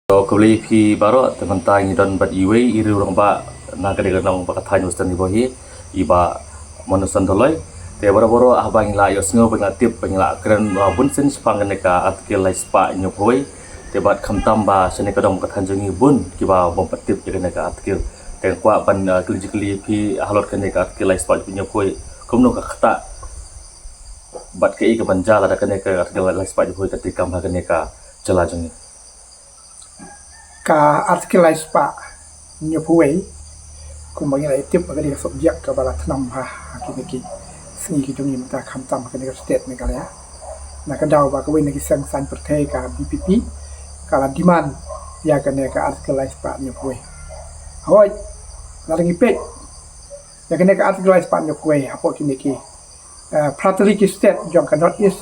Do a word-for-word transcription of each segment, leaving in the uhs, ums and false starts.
To khublei phi baroh, te mynta ngi don bad iwei i rangbah na ka dei ka dong ba ka thaiñ Western Ri Bhoi, i Bah Manosan Doloi. Te baroh baroh haba ngi la ïohsngew ba ngi la tip ba ngi la kren ba bun sien shaphang kane ka article lai spah hynñiewphew wei. Te bad khamtam ba shane ka dong ka thaiñ jong ngi bun kiba bym pat tip ïa kane ka article. Te kwah ban, ah, kylli jingkylli phi halor kane ka article lai spah hynñiewphew wei, kumno ka ktah bad kaei ka ban jia lada kane ka article lai spah hynñiewphew wei ka treikam ha kane ka jylla jong ngi. Ka article lai spah hynñiewphew wei, kumba ngi la ïa tip ba ka dei ka subject kaba la thnam ha, ha kine ki sngi ki jong ngi mynta khamtam ha kane ka state Meghalaya. Na ka daw ba kawei na ki seng saiñ pyrthei ka B P P ka la demand ïa kane ka article lai spah hynñiewphew wei. Hooid, lada ngi peit ïa kane ka article lai spah hynñiewphew wei hapoh kine ki, eh, phra tylli ki state jong ka North East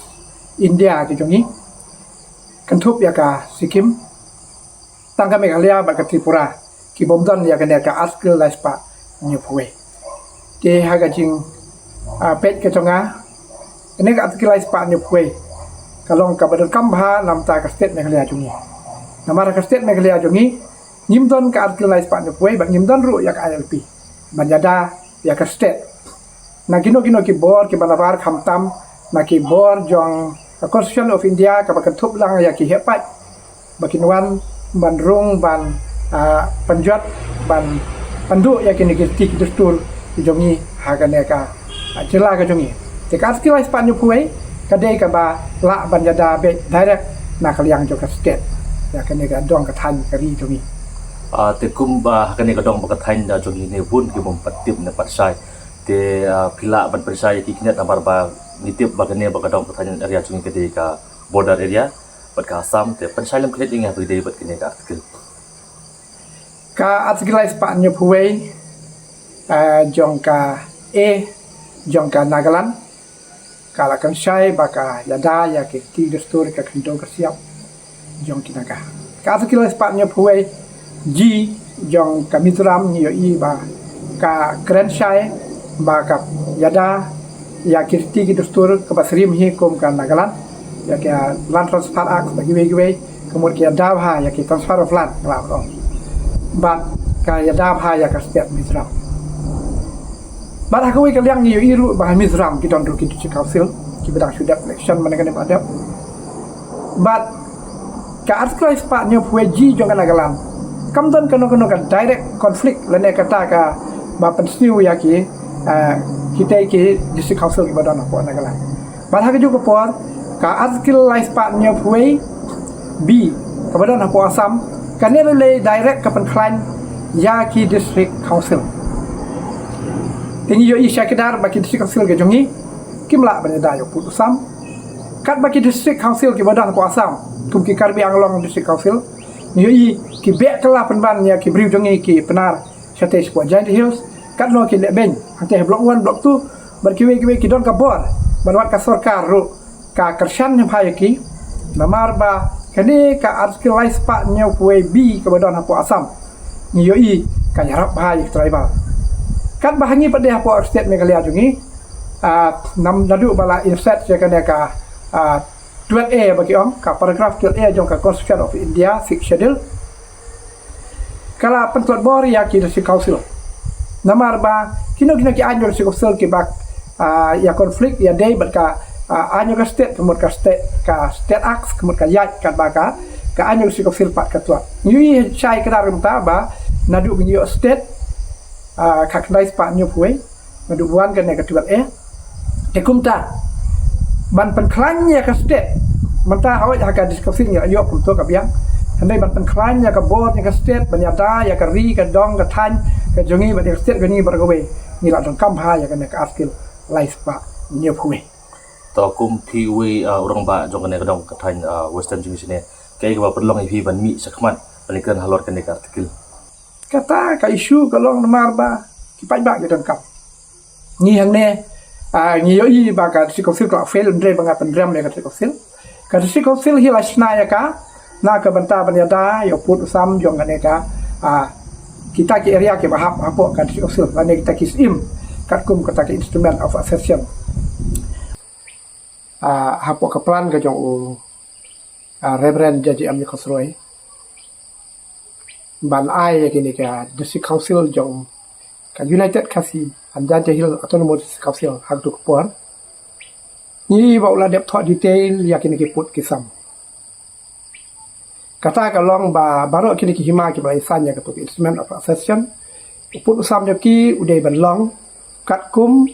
India ki jong ngi, kynthup ïa ka Sikkim, tang ka Meghalaya bad ka Tripura ki bym don ïa kane ka article lai spah hynñiewphew wei. Te ha ka jing, ah, peit ka jong nga, kane ka article lai spah hynñiewphew wei ka long kaba donkam bha namar ka state Meghalaya jong ngi. Namar ka state Meghalaya jong ngi ngim don ka article lai spah hynñiewphew wei bad ngim don ruh ïa ka I L P ban ïada ïa ka state. Na kino kino ki bor kiba nabar, khamtam na ki bor jong ka Constitution of India kaba kynthup lang ïa ki heh paid ba kin wan ban rung, ban, ah, pynjot, ban pynduh ïa kine ki riti ki dustur ki jong ngi ha kane ka, ah, jylla ka jong ngi. Te ka article lai spah hynñiewphew wei ka dei kaba lah ban ïada beit direct na ka liang jong ka state ïa kane ka dong ka thaiñ ka ri jong ngi. Ah, te kumba ha kane ka dong ba ka thaiñ jong ngi ne bun ki bym pat tip ne pat shai. Te, ah, phi lah ban pynshai ïa ki khyndiat namar ba ngi tip ba kane ba ka dong ka thaiñ area jong ngi ka dei ka border area bad ka Assam, te pynshai lem khyndiat ïa ngi ha kaba ïadei bad kane ka article. Ka article lai spah hynñiewphew wei, ah, jong ka A jong ka Nagaland ka la kynshai ba ka ïada ïa ki riti dustur, ka khyndew ka siap jong ki Naga. Ka article lai spah hynñiewphew wei G jong ka Mizoram ngi ïohi ba ka kren shai ba ka ïada ïa ki riti ki dustur kaba syriem hi kum ka Nagaland, ïa ka Land Transfer Act bad kiwei kiwei, ka mut ka ïada bha ïa ki transfer of land, ka la ong. Bad ka ïada bha ïa ka state Mizoram. Bad ha kawei ka liang ngi ïohi ruh ba ha Mizoram ki don ruh ki district council kiba dang shu dep election mynne kane ba dep. Bad ka article lai spah hynñiewphew wei G jong ka Nagaland kam don kano kano ka direct conflict lane kata kaba pynsniew ïa ki, eh, kitei ki district council kiba don hapoh Nagaland. Bad ha kajuh ka por ka article lai spah hynñiewphew wei B kaba don hapoh Assam kane lei lei direct ka pynkhlaiñ ïa ki district council. Te ngi ïohi shai kdar ba ki district council ka jong ngi kim lah ban ïada ïa u pud u sam. Katba ki district council kiba don hapoh Assam kum ki Karbi Anglong District Council, ngi ïohi ki beh kylla pynban ïa ki briew jong ngi ki Pnar shatei shapoh Jaintia Hills, katno ki lehbeiñ hangtei ha Block One, Block Two bad kiwei kiwei ki don ka bor bad wat ka sorkar ruh ka kyrshan bha ïa ki. Namar ba kane ka article lai spah hynñiewphew wei B kaba don hapoh Assam ngi ïohi ka ïarap bha ïa ki tribal. Katba ha ngi pat de hapoh state Meghalaya jong ngi, ah, nam naduh ba la inset ïa kane ka, ah, twelve A ba ki ong, ka paragraph twelve A jong ka Constitution of India, Sixth Schedule, ka la pyntlot bor ïa ki district council. Namar ba kino kino ki aiñ jong district council kiba, ah, ïa conflict ïadei bad ka, ah, aiñ jong ka state, ka mut ka state, ka State Act, ka mut ka ïaid katba ka, ka aiñ jong district council pat ka tlot. Ngi ïohi shai kdar mynta ba naduh ba ngi ïoh state, ah, ka khyndai spah hynñiewphew wei naduh ba wan kane ka twelve A. Te kumta ban pynkhlaiñ ïa ka state mynta, hooid ha ka district council ngi la ïoh kumto ka biang. Hynrei ban pynkhlaiñ ïa ka bor ïa ka state, ban ïada ïa ka ri ka dong ka thaiñ ka jong ngi bad ïa ka state ka jong ngi baroh kawei, ngi la donkam bha ïa kane ka article lai spah hynñiewphew wei. To kum phi uwei, ah, u rangbah jong kane ka dong ka thaiñ, ah, Western jong ngi shane, kaei kaba pynlong ïa phi ban mih shakhmat ban ïakren halor kane ka article? Kata ka issue ka long namar ba ki paidbah ki donkam. Ngi hangne, ah, ngi ïohi ba ka district council ka la fail, hynrei ba nga pynrem ïa ka district council. Ka district council hi la shna ïa ka na ka bynta ban ïada ïa u pud u sam jong kane ka, ah, kita ki area kiba hap hapoh ka district council lane kita ki syiem katkum kata ka instrument of accession. Ah, hapoh ka plan ka jong u, ah, Reverend J J M Khosroi, ban ai ïa kine ka District Council jong ka United Khasi and Jaintia Hills Autonomous District Council ha kato ka por. Ngi ba u la dep thoh detail ïa kine ki pud ki sam. Kata ka long ba baroh kine ki hima kiba la ïasain ïa kato ka Instrument of Accession, u pud u sam jong ki u dei ban long katkum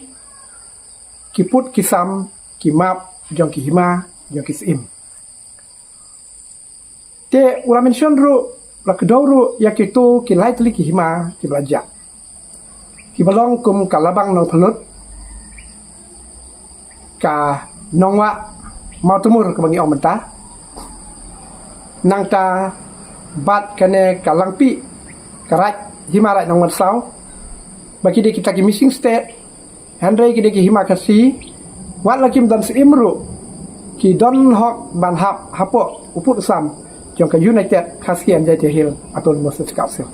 ki pud ki sam, ki map jong ki hima jong ki syiem. Te u la mention ruh, la kdew ruh ïa kito ki lai tylli ki hima kiba la jah, kiba long kum ka Labang Nongpynlut, ka Nongwah Mawtamur kaba ngi ong mynta, nangta bad kane ka Langpih, ka Raid, Hima Raid Nongmynsaw, ba ki dei kita ki missing state. Hynrei ki dei ki hima Khasi, wat la kim don syiem ruh, ki don hok ban hap hapoh u pud u sam jong ka United Khasi and Jaintia Hills Autonomous District Council.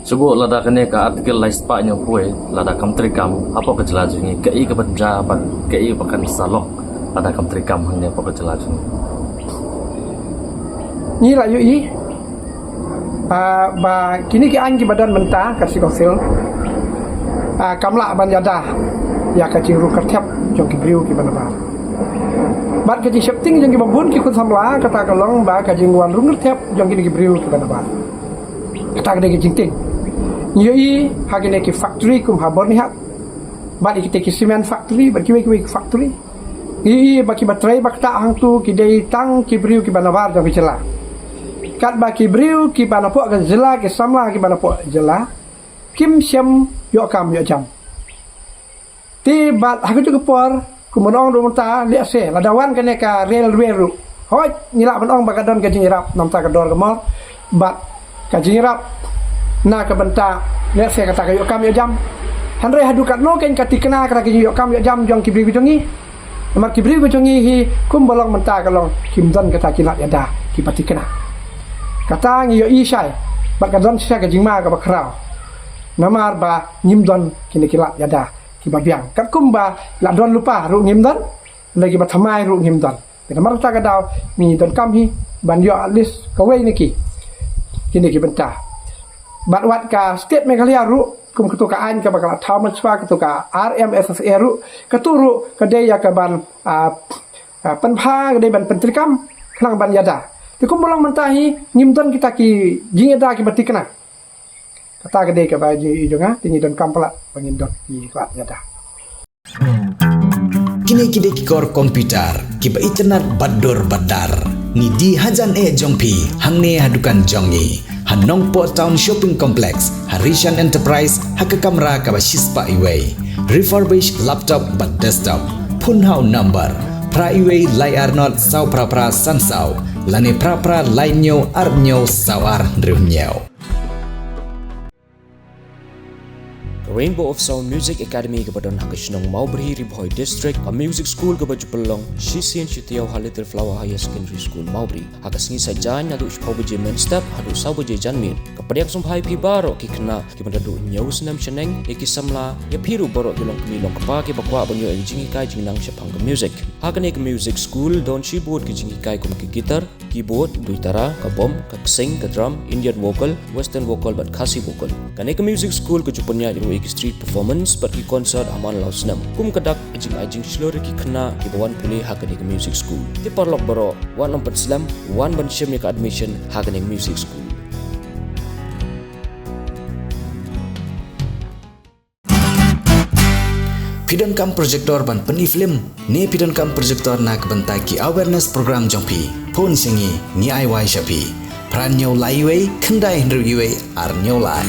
Shuh, lada kane ka Article lai spah hynñiew phew, lada kam treikam hapoh ka jylla jong ngi, kaei kaban jia bad kaei ba kan sa long lada kam treikam hangne hapoh ka jylla jong ngi? Ngi la ïohi, ah, ba kine ki aiñ kiba don mynta ka District Council, ah, kam lah ban ïada ïa ka jingrung kyrthep jong ki briew kiba nabar. Bad ka jingsheptieng jong kiba bun ki khun samla kata ka long ba ka jingwan rung kyrthep jong kine ki briew kiba nabar. Kata ka dei ka jingtieng. Ngi ïohi ha kine ki factory kum ha Byrnihat, bad ïa kita ki cement factory, bad kiwei kiwei ki factory. Ngi ïohi ba kiba trei ba ktah hangto ki dei tang ki briew kiba nabar jong ka jylla. Katba ki briew kiba napoh ka jylla, ki samla kiba napoh jylla, kim shym ïoh kam ïoh jam. Te bad ha kajuh ka por, kumba ong ruh mynta, lehse lada wan kane ka railway ruh, hooid ngi lah ban ong ba ka don ka jingïarap na bynta ka dor ka mor bad ka jingïarap na ka bynta, lehse kata ka ïoh kam ïoh jam. Hynrei haduh katno kein ka thikna kata ka jingïoh kam ïoh jam jong ki briew ki jong ngi? Namar ki briew ki jong ngi hi, kumba long mynta ka long, kim don kata ki lad ïada kiba thikna. Kata ngi ïohi shai, bad ka don shisha ka jingma kaba khraw. Namar ba ngim don kine ki lad ïada kiba biang. Katkum ba la don lypa ruh ngim don, lagi ba thymmai ruh ngim don. Te namar kata ka daw ngi donkam hi ban ïoh at least kawei na ki, kine ki bynta. Bad wat ka State Meghalaya ruh, kum kato ka aiñ kaba ka la thaw mynshwa, kato ka R M S S A ruh, kato ruh ka dei ïa kaban, ah, ah, pynbha, ka dei ban pyntreikam khnang ban ïada. Te kumba long mynta hi, ngim don kita ki jingïada kiba thikna. Kata ka dei kaba jingïohi jong nga, te ngi donkam palat ba ngin don ki lad ïada. Kine ki dei ki kor computer kiba itynnad bad dur bad dar. Ngi die hajan eh jong phi, hangne ha dukan jong ngi, ha Nongpoh Town Shopping Complex, ha Rishan Enterprise, ha ka kamra kaba shispah iwei. Refurbished laptop bad desktop. Phone ha u number phra iwei lai ar nod saw phra phra san saw, lane phra phra lai hynñiew ar hynñiew saw ar hynriew hynñiew. Ka Rainbow of Sound Music Academy kaba don ha ka shnong Mawbri, Ri Bhoi District, ka music school kaba ju pynlong shisien shi taïew ha Little Flower Higher Secondary School, Mawbri. Ha ka sngi Saitjaiñ naduh shiphew baje mynstep haduh saw baje janmiet. Ka pdiang sngewbha ïa phi baroh ki khynnah kiba naduh hynñiew snem shaneng, ïa ki samla, ïa phi ruh baroh ki longkmie longkpa kiba kwah ban ïoh ïa ka jinghikai jingnang shaphang ka music. Ha kane ka music school don shibun ki jinghikai kum ki guitar, keyboard, duitara, ka bom, ka ksing, ka drum, Indian vocal, western vocal bad Khasi vocal. Kane ka music school ka ju pynïaid ruh ïa ki street performance bad ki concert ha man la u snem. Kum ka dak ka jingai jingshlur ïa ki khynnah kiba wan pule ha kane ka music school. Te paralok baroh, wat nym pynslem, wan ban shim ïa ka admission ha kane ka music school. Phi donkam projector ban pyni film, ne phi donkam projector na ka bynta ki awareness program jong phi? Phone sha ngi, ngi ai wai sha phi. Phra hynñiew lai iwei, khyndai hynriew iwei, ar hynñiew lai.